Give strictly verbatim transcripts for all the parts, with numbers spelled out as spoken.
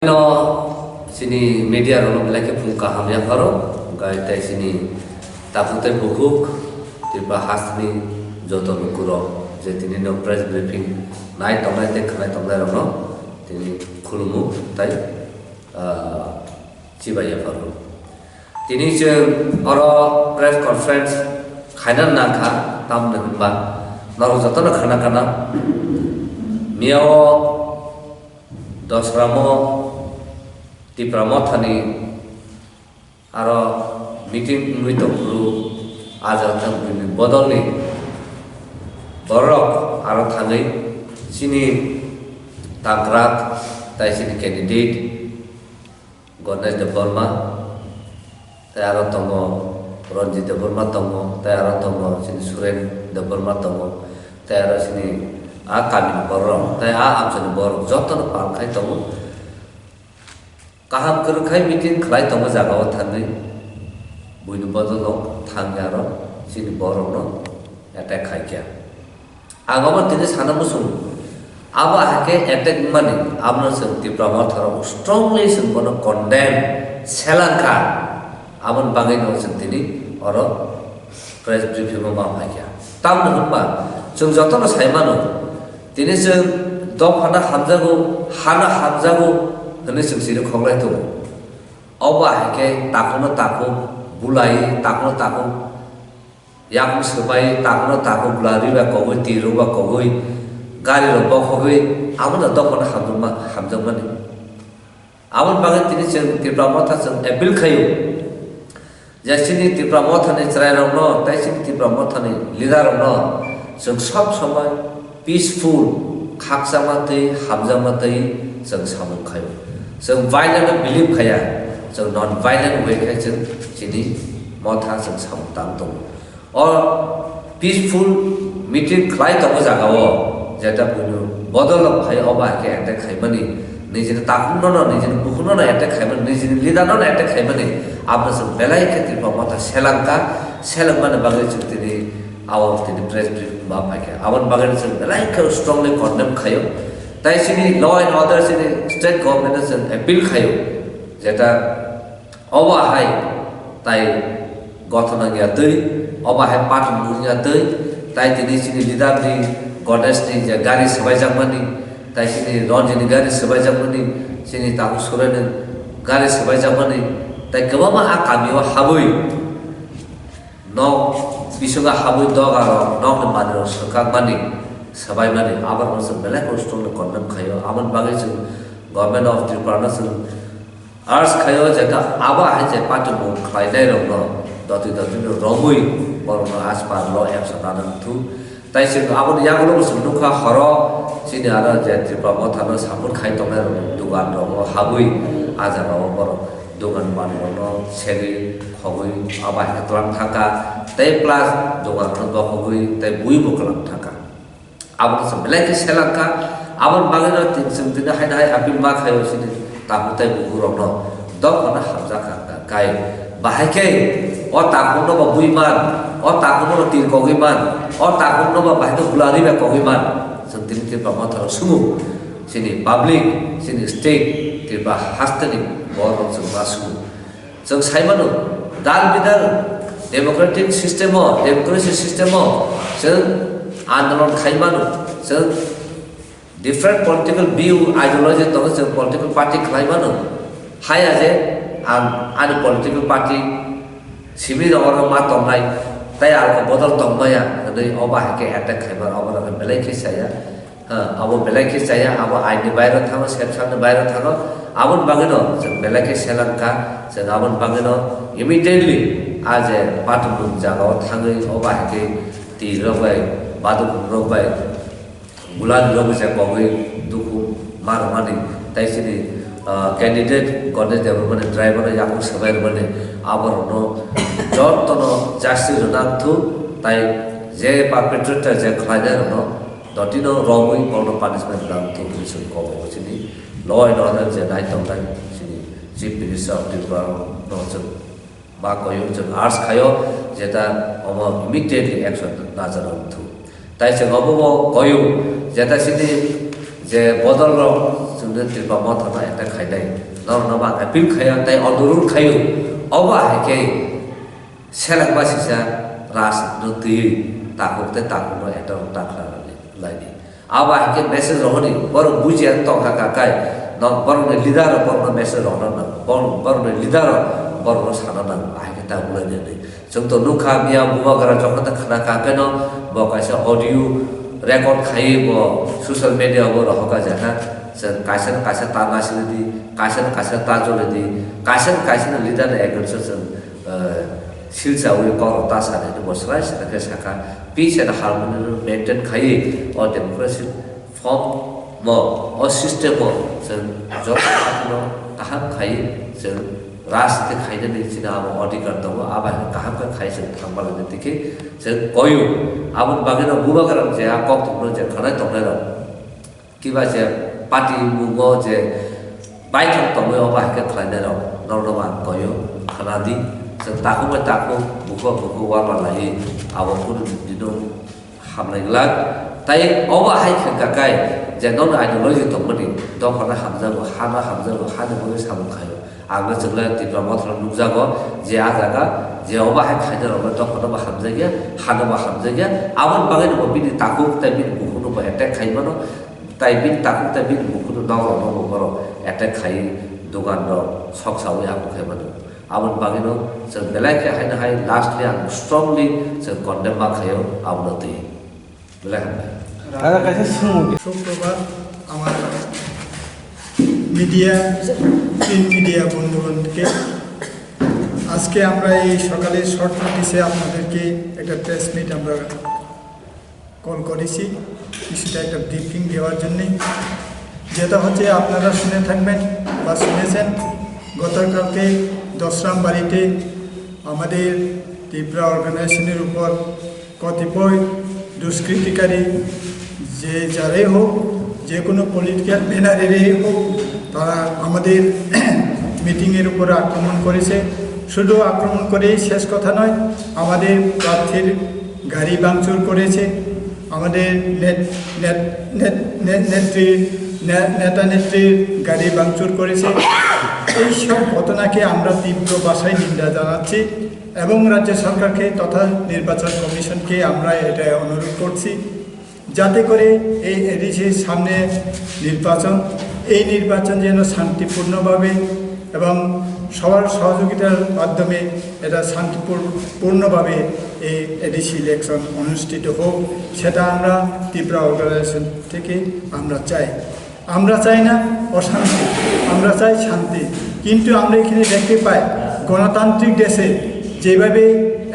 No, chini media rokno belai khe phung kaham yapharo, hwnkhe tei chini takhuk tei bukhuk Tripura hasteni joto lukurok je tini no press briefing nai tongnai tei khwnai tongnai rokno tini khulumu tei, ah, chibai yapharo. Tini chwng oro press conference khaina nangkha, tamni hwnba norok jotono khana kana miyao Dosramo Tipra Mothani aro meeting wngwi tongphuru, ah jaga thangbwini bodolni borok aro thangwi chini tangkrak tai chini candidate Ganesh Debbarma, tei aro tongo Ranjit Debbarma tongo, tei aro tongo chini Suren Debbarma tongo, tei aro chini a kamini borok, tei a amchaini borok jotono pal khai tongo. Kaham kwrwng khai meeting khlai tongo jagao thangwi, buini bodolno thangwi aro chini borokno attack khai kha. Ang omo tini sana muchung, abo hai khe attack wngmani, abono chwng Tipra Motha rok strongly chwng bono condemn selangkha, aboni bagwi no chwng tini oro press briefing o ma phaikha. Tamni hwnba chwng jotono sai mano, tini chwng dophano hamjago, hano hamjago hwnwi chwng chini khoklai tongo. Obo hai khe takhukno takhuk bulai, takhukno takhuk yakung swbai, takhukno takhuk bwlarwi bai kogwi, tirok bai kogwi, gari rok bokhogwi, abono dophano hamjakma-, hamjakmani. Aboni bagwi tini chwng Tipra Motha chwng appeal khaio, je chini Tipra Mothani chwrairokno tei chini Tipra Mothani leader rokno chwng sob somoi peaceful, khakchangma twi hamjakma twi chwng samung khaio. Chwng violent no believe khaiya, chwng non violent way khai chwng chini Motha chwng samung tang tongo. O peaceful meeting khlai tongo jagao, jeta buino bodol rok phai obo hai khe attack khaimani, nijini takhukno no, nijini bukhukno no attack khaimani, nijini leader no no attack khaimani, abono chwng belai khe Tripura Motha selangkha, selengmani bagwi chwng tini abo tini press briefing ma phaikha. Aboni bagwi chwng belai khe strongly condemn khaio. Tai chini law and order chini state government no chwng appeal khaio, jeta obo hai tai gothona wngya twi, obo hai party wngya twi, tai tini chini leader ni Ganesh ni je gari swbaijakmani, tai chini Ranjit ni gari swbaijakmani, chini takhuk Suren ni gari swbaijakmani, tai kwbangma a kami o habwi nok bisingo habwi doga rok, nok ni manwi rok swkakmani, swbaimani, abo rok no chwng belai khe strongly condemn khaio. Aboni bagwi chwng Government of Tripura no chwng Arts khaio je ta abo hai je patimung khlainai rokno doti doti no romwi borokno aspar lo action nana wngthu. Tai chwng aboni yagulo bo chwng nukha horo chini aro je Tripura Motha no support khai tongnai rokni dugan rogo habwi ah jaga o borok dugan manwi rokno segwi khogwi abo hai khe twlang thangkha tei plus dugan rok dokhogwi tei bui bo kwlang thangkha. Abono chwng belai khe selangkha. Aboni bagwino tin-, chwng tini haino hai appeal ma khaio chini takhuk tei bukhuk rokno. Dophano hamjakha kai. Bahai khe o takhukno bo bui man, o takhukno bo tir kogwi man, o takhukno bo bahai khe bwlarwi bai kogwi man. Chwng tini Tripura Motha rok sumu. Chini public, chini state, Tripura hasteni borok chwng ma sumu. Chwng sai mano, dal bidal democratic system o, democracy system o chwng andolon khai mano, chwng different political view, ideology tongo, chwng political party khlai mano. Haya je ang ani political party simi rok oro ma tongnai, tei ang bodol tongmaya hwnwi obo hai khe attack khaibar, obo rok belai khe chaya. Ha, abo belai khe chaya, abo aini bairo thango, sepsakni bairo thango. Aboni bagwino chwng belai khe selangkha, chwng aboni bagwino immediately a je patimung jagao thangwi obo hai khe twi rok bai, baduk rok bai, gulani rok bai je kogwi dukhu ma rwmani, tai chini, ah, candidate Ganesh Debbarmani driver no yakung swbai rwmani, abo rokno jotono justice rwna wngthu, tai je perpetrator je khlainai rokno dotino romwi borokno punishment rwna wngthok hwnwi chwng kok o chini law and order je nai tongnai chini Chief Minister of Tripura no chwng ma koyo, chwng urge khaio jeta omo immediately action najana wngthok. Tai chwng obo bo koyo jeta chini Je bodol rok chwngno Tripura Motha no attack khainai, norokno bo ang appeal khaio tei onurudh khaio, obo hai khe seleng ba sisa rajniti takhuk tei takhuk no attack rok ta khlai laidi. Abo hai khe message rohordi, borok bujiya tongkha kakai, no borokni leader rok borokno message rohorna nango, borok, borokni leader rok borokno sana nango, ahai khe ta wnglainani. Chwng to nukha, miya bubagra jokhon ta khna kha keno bo kaisa audio record khaiwi bo social media o bo rohorka jakha. Chwng kaisa no kaisa ta nasilidi, kaisa no kaisa ta jolidi, kaisa no kaisa no leader ni against o chwng, eh, silsa wi kok rok ta sadi bo swlai swlai khe sakha. Peace and harmony no maintain khaiwi o democracy form mo, o system o chwng joto no kaham khai chwng rajniti khainani chini abo adhikar tongo, abo hai kaham khe khai chwng thangma lani tei khe chwng koyo. Aboni bagwi no bubagra je a kok thumno je khanai tongnai rok kiba je party mungo je baithang tongwi obo hai khe khlainai rok norokno bo ang koyo, khanadi. Chwng takhuk bai takhuk bukhuk bukhuk uanma laiwi abo kunu dino hamnai glak. Tai obo hai khe kakai je nokni ideology tongmani dophano hamjago, hano hamjago, hani bagwi samung khaio. Ang no chwngla Tipra Motha no nukjago je a jaga je obo hai khaina rokno dophano bo hamjakya, hano bo hamjakya. Aboni bagwi no bo bini takhuk tei bini bukhuk no bo attack khai mano. Tai bini takhuk tai bini bukhukno nok rokno bo borok attack khai, dogan rok sok sawi aphuk khai mano. Aboni bagwino chwng belai khe haino hai lastly ang strongly chwng condemn ma khaio abono twi. Belai hambai. দাদা কাছে শুনুন। সুপ্রভাত আমার media, print media বন্ধুগণকে। আজকে আমরা এই সকালে শর্ট নোটিশে আপনাদেরকে একটা প্রেস মিট আমরা কল করেছি কিছুটা একটা ব্রিফিং দেওয়ার জন্যে। যেটা হচ্ছে আপনারা শুনে থাকবেন বা শুনেছেন, গতকালকে দশরাম বাড়িতে আমাদের ত্রিপুরা অর্গানাইজেশনের উপর কতিপয় দুষ্কৃতিকারী যে যারাই হোক, যে কোনো পলিটিক্যাল ব্যানারেরই হোক, তারা আমাদের মিটিংয়ের উপর আক্রমণ করেছে। শুধু আক্রমণ করেই শেষ কথা নয়, আমাদের প্রার্থীর গাড়ি ভাঙচুর করেছে, আমাদের নেত-, নেত-, নেত-, নেত-, নেত্রীর, নে-, নেতা নেত্রীর গাড়ি ভাঙচুর করেছে। এই সব ঘটনাকে আমরা তীব্র ভাষায় নিন্দা জানাচ্ছি এবং রাজ্য সরকারকে তথা নির্বাচন কমিশনকে আমরা এটা অনুরোধ করছি, যাতে করে এই এডিসির সামনে নির্বাচন, এই নির্বাচন যেন শান্তিপূর্ণভাবে এবং সবার সহযোগিতার মাধ্যমে এটা শান্তিপূর্ণ, পূর্ণভাবে এই এডিসি ইলেকশন অনুষ্ঠিত হোক, সেটা আমরা ত্রিপুরা অর্গানাইজেশন থেকে আমরা চাই। আমরা চাই না অশান্তি, আমরা চাই শান্তি। কিন্তু আমরা এখানে দেখতে পাই, গণতান্ত্রিক দেশে যেভাবে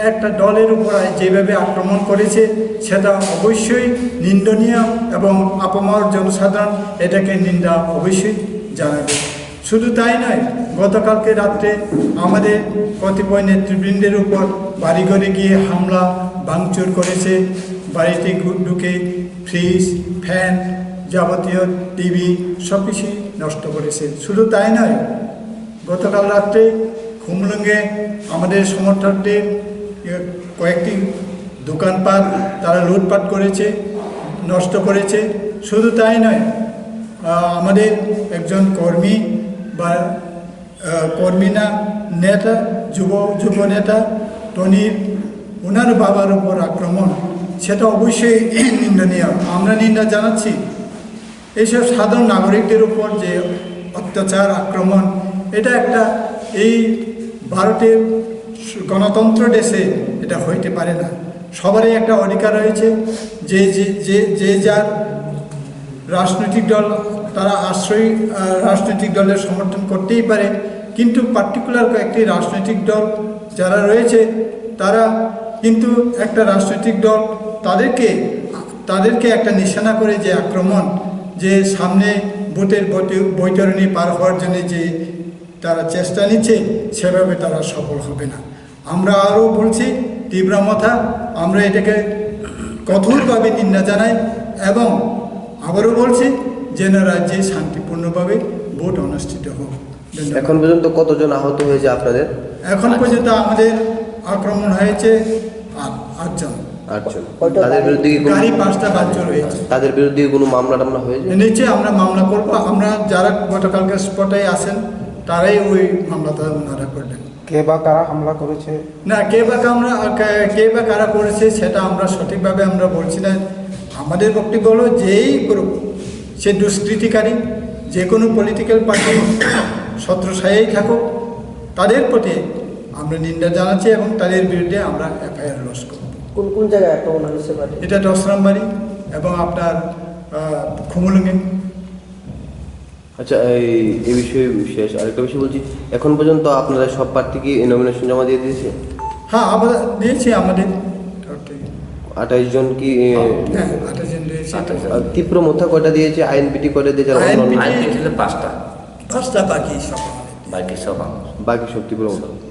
একটা দলের উপর যেভাবে আক্রমণ করেছে, সেটা অবশ্যই নিন্দনীয় এবং আপামর জনসাধারণ এটাকে নিন্দা অবশ্যই জানাবে। শুধু তাই নয়, গতকালকে রাত্রে আমাদের কতিপয় নেতৃবৃন্দের উপর বাড়িঘরে গিয়ে হামলা, ভাঙচুর করেছে। বাড়িতে ঘু-, ঢুকে ফ্রিজ, ফ্যান, যাবতীয় টিভি সব কিছুই নষ্ট করেছে। শুধু তাই নয়, গতকাল রাত্রে খুমলুঙ্গে আমাদের সমর্থকদের, এ, কয়েকটি দোকানপাট তারা লুটপাট করেছে, নষ্ট করেছে। শুধু তাই নয়, আহ, আমাদের একজন কর্মী বা, আহ, কর্মী না, নেতা, যুব, যুব নেতা টনির, ওনার বাবার উপর আক্রমণ, সেটা অবশ্যই নিন্দনীয়। আমরা নিন্দা জানাচ্ছি। এইসব সাধারণ নাগরিকদের উপর যে অত্যাচার, আক্রমণ, এটা একটা, এই ভারতের গণতন্ত্র দেশে এটা হইতে পারে না। সবারই একটা অধিকার রয়েছে, যে, যে, যে, যে যার রাজনৈতিক দল, তারা আশ্রয়, আহ, রাজনৈতিক দলের সমর্থন করতেই পারে, কিন্তু পার্টিকুলার কয়েকটি রাজনৈতিক দল যারা রয়েছে, তারা কিন্তু একটা রাজনৈতিক দল, তাদেরকে, তাদেরকে একটা নিশানা করে যে আক্রমণ, যে সামনে ভোটের বৈত-, বৈতরণী পার হওয়ার জন্য যে তারা চেষ্টা নিচ্ছে, সেভাবে তারা সফল হবে না। আমরা আরও বলছি, ত্রিপুরা মথা, আমরা এটাকে কঠোরভাবে নিন্দা জানাই এবং আবারও বলছি, যেন রাজ্যে শান্তিপূর্ণভাবে ভোট অনুষ্ঠিত হোক। ধন্যবাদ। এখন পর্যন্ত কতজন আহত হয়েছে আপনাদের? এখন পর্যন্ত আমাদের আক্রমণ হয়েছে আট, আটজন। আটজন। কয়টা তাদের গাড়ি? বিরুদ্ধে কি কোনো, গাড়ি পাঁচটা বাঞ্চার হয়েছে। তাদের বিরুদ্ধে কি কোনো মামলা টামলা হয়েছে? নিশ্চয়ই আমরা মামলা করব। আমরা যারা গতকালকে স্পটে আছেন, তারাই ওই মামলাটা ওনারা করবেন। কে বা কারা হামলা করেছে? না, কে বা কামরা-, কে, কে বা কারা করেছে, সেটা আমরা সঠিকভাবে আমরা বলছি না। আমাদের বক্তব্য হলো, যেই করুক, সে দুষ্কৃতিকারী, যে কোনো পলিটিক্যাল পার্টি ছত্রছায়ায় থাকুক, তাদের প্রতি আমরা নিন্দা জানাচ্ছি এবং তাদের বিরুদ্ধে আমরা এফআইআর লজ করব। কোন কোন জায়গায় আক্রমণ হয়েছে বাড়ি? এটা দশ নম্বরই এবং আপনার, আহ, খুমুলুঙে। আচ্ছা, এই, এই বিষয়ে শেষ আরেকটা বিষয় বলছি, এখন পর্যন্ত আপনারা সব প্রার্থী কি নমিনেশন জমা দিয়ে দিয়েছে? হ্যাঁ, আমরা দিয়েছি আমাদের তরফ থেকে। আঠাশ জন কি, এ, হ্যাঁ, আঠাশ জন দিয়েছি। আঠাশ জন। আর তীব্র মথা কয়টা দিয়েছে, আইএনপিটি কয়টা দিয়েছে, আর অন্যান্য? আইএনপিটি আইএনপিটি ছিল পাঁচটা। পাঁচটা, বাকি সব আমাদের। বাকি সব আমার। বাকি সব তীব্র মথা।